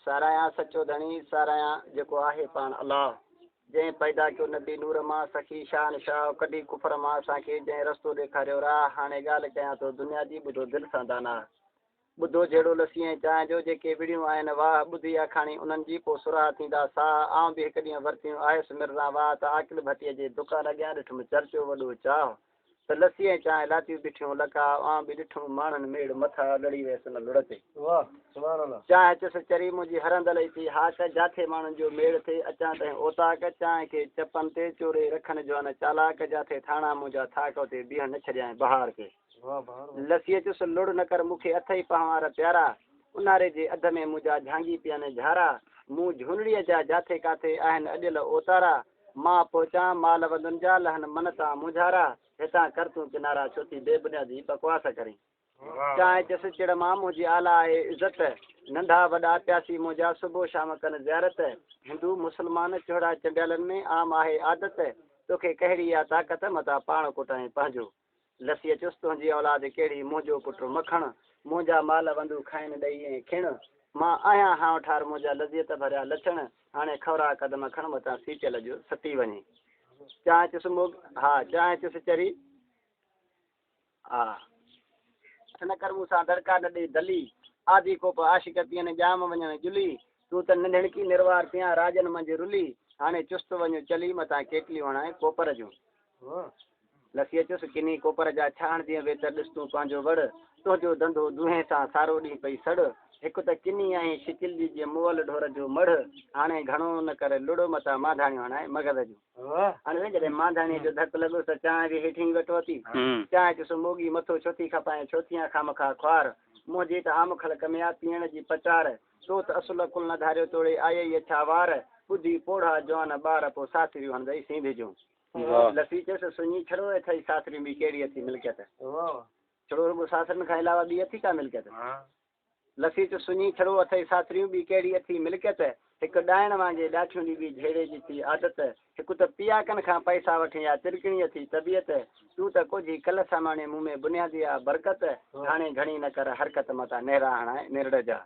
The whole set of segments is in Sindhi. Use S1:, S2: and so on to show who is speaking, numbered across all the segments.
S1: ساراهيان سچو ڌڻي، ساراهيان جيڪو آهي پاڻ الله، جنهن پيدا ڪيو نبي نور مان، سخي شان شاهه، ڪڍي ڪفر مان اسان کي، جنهن رستو ڏيکاريو راهه، هاڻي ڳالهه ڪيان ٿو دنيا جي، ٻڌو دل سان داناهه. ٻڌو جهيڙو لسي ۽ چانهه جو، جيڪي وڙهيون آهن واهه، ٻڌي آکاڻي انهن جي، پوء سرها ٿيندا ساهه، آئون به هڪ ڏينهن ورتيون آيس مرزان واهه، ته عاقل ڀٽيء جي دڪان اڳيان ڏٺم چرچو وڏو چاهه. ته لسي ۽ چانهه لاتيون بيٺيون لڪا، آئون به ڏٺم ماڻهن ميڙ مٿا، لڙي ويس ان لڙ تي. چانهه چس چري منهنجي هرندل ئي ٿي هاڪ، جاٿي ماڻهن جو ميڙ ٿئي اچان تنهن اوطاق، چانهه کي چپن تي چوري رکن جوان چالاڪ، جاٿي ٿاڻا منهنجا ٿاڪ اتي بيهڻ نه ڇڏيانء بهار کي. لسيء چس لڙ نه ڪر مون کي اٿئي پنهوار پيارا، اونهاري جي اڌ ۾ منهنجا جهانگي پين جهارا، مون جهونڙيء جا جاٿي ڪاٿي آهن اڏيل اوتارا، مان پهچان مال وندن جا لهن من تان مونجهارا، هتان ڪر تون ڪنارا ڇو ٿي بي بنيادي بڪواس ڪرين. چانهه چس چڙ مان منهنجي اعليٰ آهي عزت، ننڍا وڏا پياسي منهنجا صبح شام ڪن زيارت، هندو مسلمان چهڙا چنڊيالن ۾ عام آهي عادت، توکي ڪهڙي آ طاقت متان پاڻ ڪٽائين پنهنجو. لسيء چيس، تنهنجي اولاد ڪهڙي، منهنجو پٽ مکڻ، منهنجا مال وندو کائن ڏئي ۽ کڻ، مان آهيان هانء ٺار، منهنجا لذيت ڀريا لڇڻ، هاڻي کورا قدم کڻ، متان سيٽيل جو ستي وڃين. چانهه چيس، موڳ، ها، چانهه چيس، چري، ها. هٿ نه ڪر مون سان، دڙڪا نه ڏي دلي، آڌي ڪوپ عاشق پيئن، ڄام وڃڻ ڄلي، تون ته ننڍڻڪي نروار پيان، راڄن منجهه رلي، هاڻي چست وڃ چلي، متان ڪيٽليون هڻائين ڪوپر جون. لسيء چيس، ڪني ڪوپر جا ڇا هڻندينء ويتر ڏس تون پنهنجو وڙ، تنهنجو ڌنڌو دونهين سان سارو ڏينهن پئي سڙ، هڪ ته ڪني آهين شڪل جي جيئن مئل ڍور جو مڙهه، هاڻي گهڻو نه ڪر لڙ متان مانڌاڻيون هڻائين مغز جون. هاڻي سائين جڏهن مانڌاڻيء جو ڌڪ لڳس ته چانهه به هيٺين وٽ وتي. چانهه چيس، موڳي مٿو ڇو ٿي کپائين، ڇو ٿيان خامخواه خوار، منهنجي ته عام خلق ۾ آ پيئڻ جي پچار، تو ته اصل عقل نه ڌاريو توڙي آيئي اڇا وار، ٻڌي پوڙها جوان ٻار پوء ساٿريون هڻندئي سينڌ جون. لسي چيس، سڃي ڇڙو اٿئي ساسريون ٻي ڪهڙي اٿي ملڪيت؟ ڇڙو رڳو ساسرين کان علاوه ٻي اٿي ڪا ملڪيت؟ لسي چيس، سڃي ڇڙو اٿئي ساسريون ٻي ڪهڙي اٿي ملڪيت؟ هڪ ڏائڻ وانگي ڏاٺيون ڏي ٻي جهيڙي جي ٿي عادت. هڪ ته پياڪن کان پئسا وٺين يا ترڪڻي اٿي طبيعت. تون ته ڪوجهي ڪل ساماڻي مون ۾ بنيادي آ برڪت. هاڻي گهڻي نه ڪر حرڪت متان نيرا هڻائين نرڙ جا.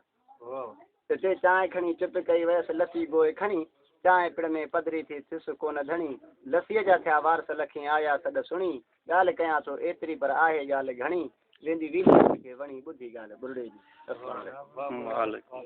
S1: تتي چانهه کڻي چپ ڪئي ويس، لسي گوء کڻي، چانهه پڙ ۾ پڌري ٿي ٿيس ڪونه ڌڻي، لسيء جا ٿيا وارث لکين آيا سڏ سڻي، ڳالهه ڪيان ٿو ايتري پر آهي ڳالهه گهڻي، ويندي ويندي کي وڻي ٻڌي ڳالهه ٻرڙي جي. السلام عليڪم.